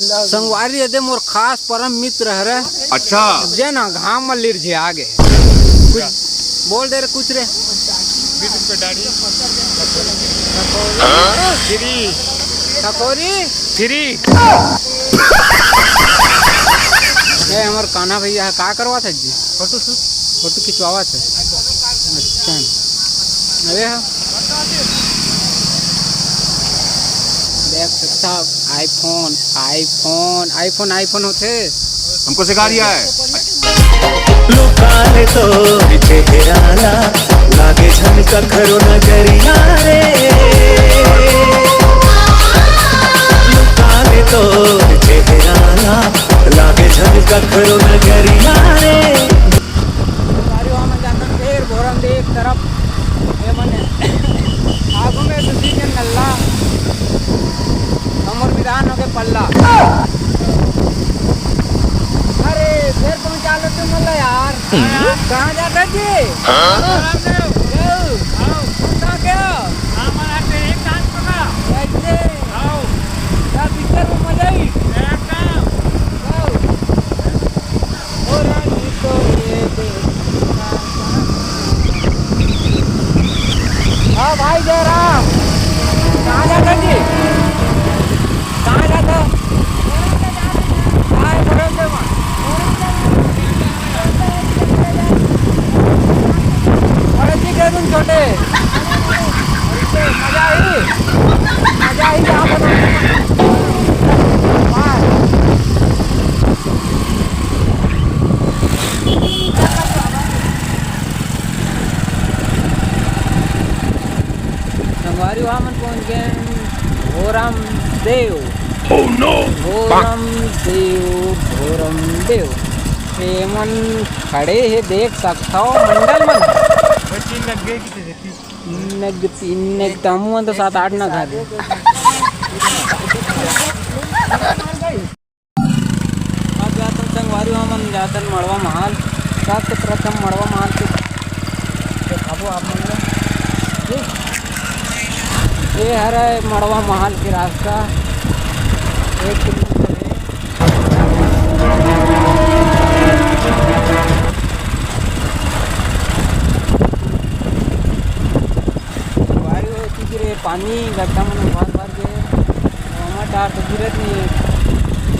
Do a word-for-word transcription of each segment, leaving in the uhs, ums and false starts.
संगवारी, एदे मोर खास परम मित्र हरे। अच्छा। जे ना घाम म लिर जे आगे। कुछ बोल दे रे, कुछ रे। फ्री। सकोरी। फ्री। ए, हमर कान्हा भैया हे, का करवात हे जी? Photo shoot. फोटो खिंचवावत हे। अच्छा। अरे हाँ। देख सकता हो, iPhone, iPhone, iPhone, iPhone होथे। हमको सिखा रिया है। लुका ले तोर चेहरा ला, लागे झन कखरो नजरिया रे। लुका ले तोर चेहरा ला, लागे झन कखरो नजरिया रे। संगवारी हो, हमन जाथन फेर भोरमदेव तरफ। ए मने आगू में दू तीन झन नल्ला, हमर विधान होगे पल्ला। अरे, फेर पहुंचा लो तुम मल्ला यार। कहाँ जाता जी? हाँ? कहाँ के हो? कैसे? क्या पिक्चर में मजा आई? हाँ भाई जयराम, कहाँ जाता जी? कहाँ जाता? हाँ, बड़े से वहाँ। बड़े जी कह दूँ छोटे। मजा आई, मजा आई, यहाँ पर। हाँ। संगवारी हो, हमन पहुंच गए हैं भोरम देव। Oh no! भोरम देव, भोरम देव। एमन खड़े हे, देख सकथव मंडल मन। तीन लग गए कि तीन लग, तीन लग, तमु मन तो सात आठ ना घर। अब जातन संगवारी हो, हमन जातन मड़वा महाल। सबसे प्रथम मड़वा महाल के देखाबो आप मन ला। ठीक, ये हरे मड़वा महाल के रास्ता। एक किलोमीटर है। संगवारी हो, एती गिरे पानी, गड्ढा मन भर भर गे। ओमा डार तो गिरत नहीं है,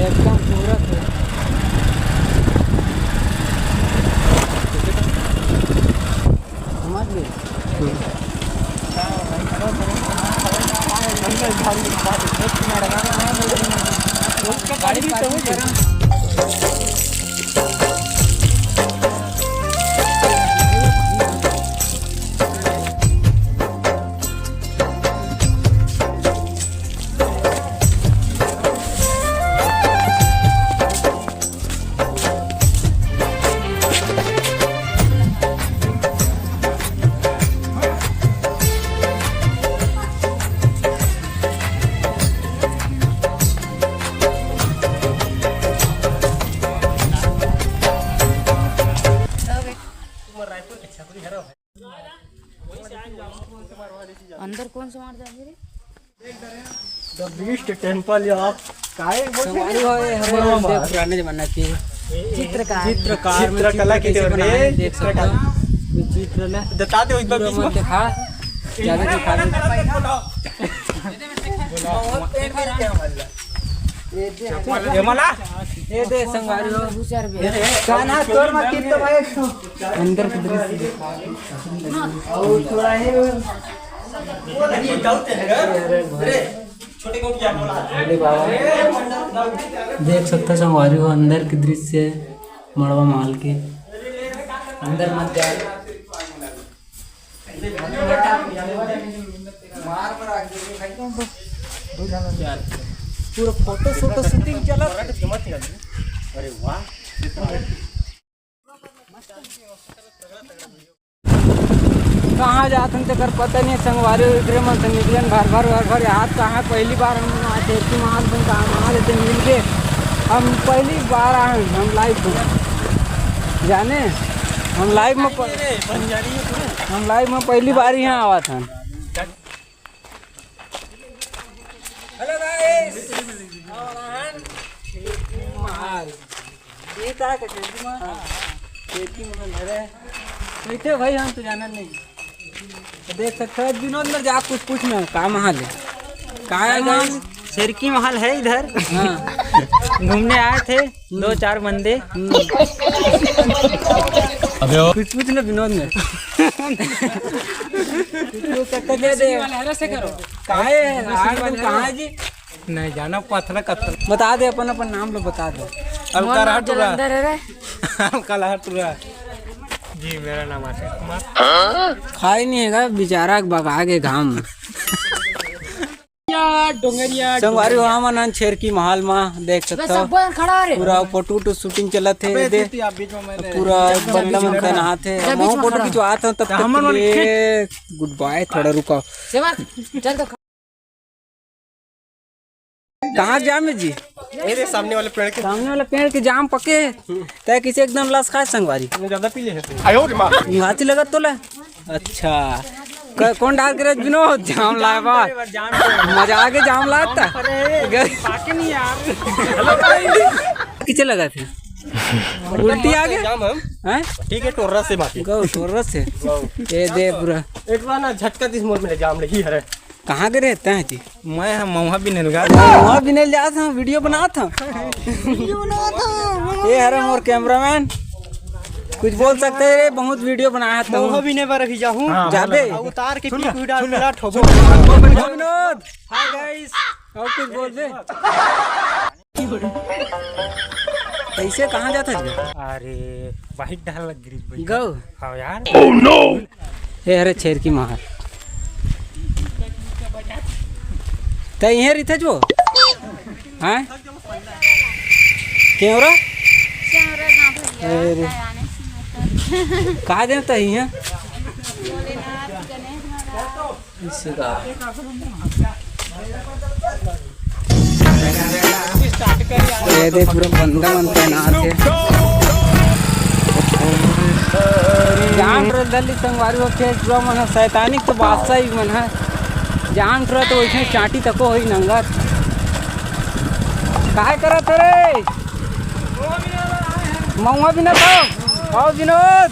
एकदम सूरत है। समझ गए? गाड़ी भी समझ गए। अंदर कौन सा मार जाएंगे रे? The Beast Temple या काय बोलते हैं? संगवारी हो, ये हमारे बड़ा देख, पुराने जमाना के चित्रकार। चित्रकार, चित्रकला की कैसे बनाए, देख सकते हो। ये चित्र ना। बता दे, एक बार पूरा बीच में। मत दिखा, ज्यादा दिखा दे। ये मला? ये दे संगवारी हो। काना तोर मत कित तो भाई। अंदर के दृश्य दिखा। अरे बाबा, देख सकता संगवारी हो अंदर के दृश्य मड़वा महल के। अंदर मत जा। पूरा फोटो शूट शूटिंग चला। अरे वाह। कहाँ जाथन तेकर पता नहीं, संगवारी उतरे मन से निकलन भर भर भर भर। आज कहाँ पहली बार हम आज देखी महाल बन कहाँ महाल इतने मिल गए। हम पहली बार आए हैं, हम लाइव में जाने, हम लाइव में प-, हम लाइव में पहली बार यहाँ आवा था। Hello guys, ये का के खेती में? खेती में घर है। कैसे भाई, हम तो जाना नहीं। तो देख सकते हो, विनोद में जा कुछ पूछना, का महल है? का है महल? शेरकी महल है इधर। हाँ। घूमने आए थे दो चार बंदे। हम्म। अबे ओ। कुछ पूछ लो विनोद में। कुछ पूछ सकते थे। वाला है, ऐसे करो। का है? कहाँ है जी? नहीं जाना, पथरा कत्थर। बता दे, अपन, अपन नाम लो, बता दे। अलकरहा टूरा। जलंधर है रे। अलकरहा टूरा। जी, मेरा नाम आशीष कुमार। खाए नहीं हैगा बेचारा, बगा के घाम। या डोंगरिया संगवारी हो, हमन शेरकी महल मा देख सकता हो। पूरा फोटो वोटो शूटिंग चलत है। दे, पूरा बंदा मन तैनात है। मैं फोटो खिंचवात हूँ, तब तक के लिए गुड बाय। थोड़ा रुका। चल तो। कहाँ जाम है जी? ये देख, सामने वाले पेड़ के। सामने वाले पेड़ के जाम पके। तय किसे एकदम लस खाए संगवारी। ज्यादा पी ले। हाथी लगत तोला। अच्छा। क-, कौन डाल के रे विनोद? जाम लाए बा। मजा आगे जाम लाता। पाके नहीं यार। किसे लगा थे? उल्टी आ गए? जाम हम। हैं? ठीक है, टोर्रा से बाकी। गौ, टोर्रा से। ये दे पूरा। एक बार ना झटका दिस मोर में जाम लगी हरे। कहाँ के रहते हैं जी? मैं हम महुआ बिनेल गा। महुआ बिनेल जात हम, वीडियो बनात हम। ये हरे मोर कैमरामैन, कुछ बोल सकते हैं रे, बहुत वीडियो बनाया था। महुआ बिने बर अभी जाहूँ। हाँ, जाबे। बोलो। उतार के पीक उतार के ठोबो। विनोद, हाय गाइस, और कुछ बोल दे। कैसे, कहाँ जात हस? अरे, बाइक डाल लग गिरी भाई। गौ। हाँ यार। Oh no! ए, अरे, छेरकी मार। त इहे रिथे जो? हैं? केवरा? केवरा ना भैया, अरे। कहाँ जाने से मतलब। कहाँ जाने त इहे? भोलेनाथ, गणेश महाराज। ये दे पूरा बंदा मन तैनात है। जान रे दल्ली संगवारी हो, फेर पूरा मन ह शैतानिक तो बादशाह ही मन है। जान रे तो वैसे चाटी तको होई नंगत। काय करत रे? महुआ बिनत हो? आओ विनोद।